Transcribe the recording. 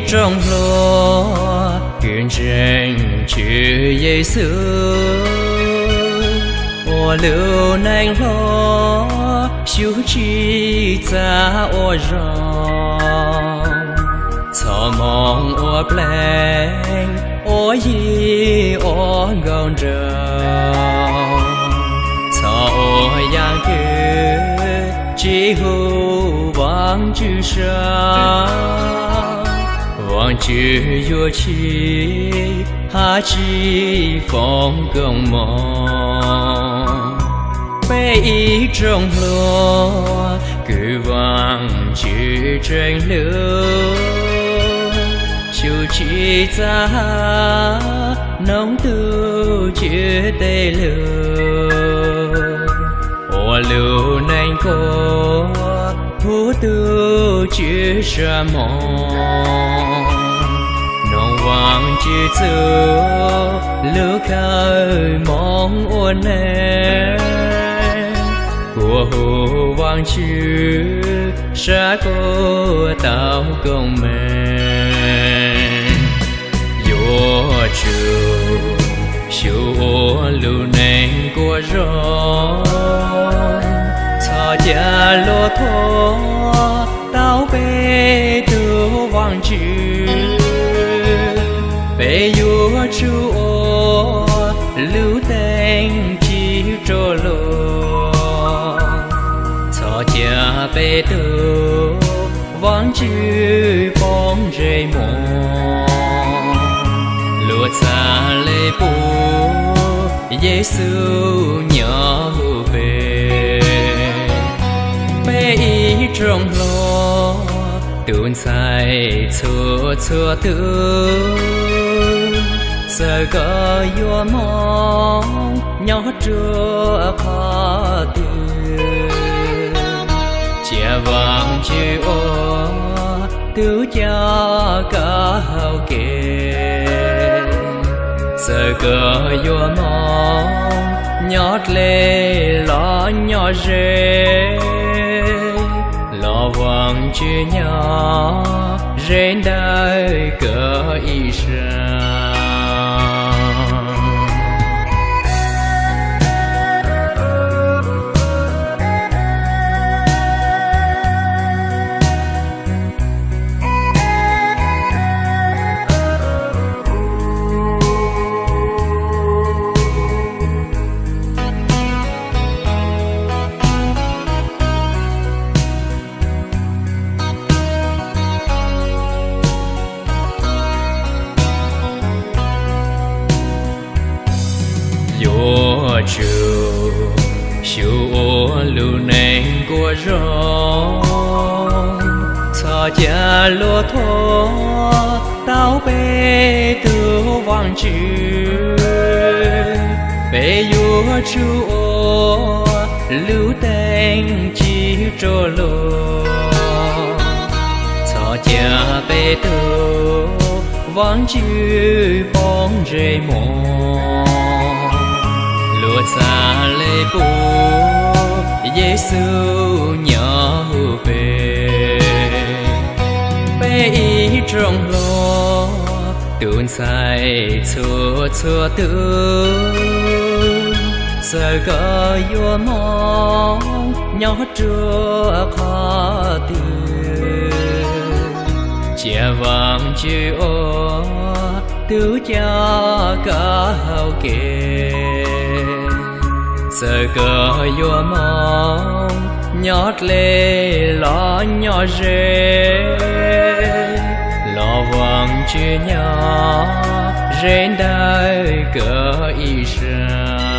Tsoom hlob, kws ntseeg Tswv Yexus ua lub neej hlob, xyuv tsis txav ua zoo, txhob moog ua pleev ua yig ua nkaus nraug, txhob ua yaam kws tsis hu Vaajtswv sab. Vaajtswv yuav tsis hab tsis foom koob moov. Peb ib tsoom hluas kws Vaajtswv tseem hlub, xyuv tsis txav noog tug Tswv tej lug, ua lub neej kuas hu tug Tswv sab moog, noog Vaajtswv txuj lug kawm moov ua neej, kuas hu Vaajtswv sab kuas tau koob meej. Yuav tsum xyuv ua lub neej kuas zoo, txhob ca luag thuam tau peb tug vaajtswv. Peb yuav tsum ua lub teej ci ruam luag, txhob ca peb tug vaajtswv poob ntsej muag. Luag txhad le pub Yexus nyob huv peb. Peb ib tsoom hluas, tus ntxhais txhua txhua tug, txawm koj yuav moov nyob ruaj qhov twg, cia Vaajtswv ua tug coj koj hauv kev. Txawm koj yuav moov nyob dlej los nyob ze, los Vaajtswv nyob ze ntawm koj ib sab. Yuav tsum xyuv ua lub neej kuas zoo, txhob ca luag thuam tau peb tug vaajtswv. Peb yuav tsum ua lub teej ci ruam luag, txhob ca peb tug vaajtswv poob ntsej muag. Luag txhad le pub Yexus nyob huv peb. Peb ib tsoom hluas, tus ntxhais txhua txhua tug, txawm koj yuav moov nyob ruaj qhov twg, cia Vaajtswv ua tug coj koj hauv kev. Txawm koj yuav moov nyob dlej los nyob ze, los Vaajtswv nyob ze ntawm koj ib sab.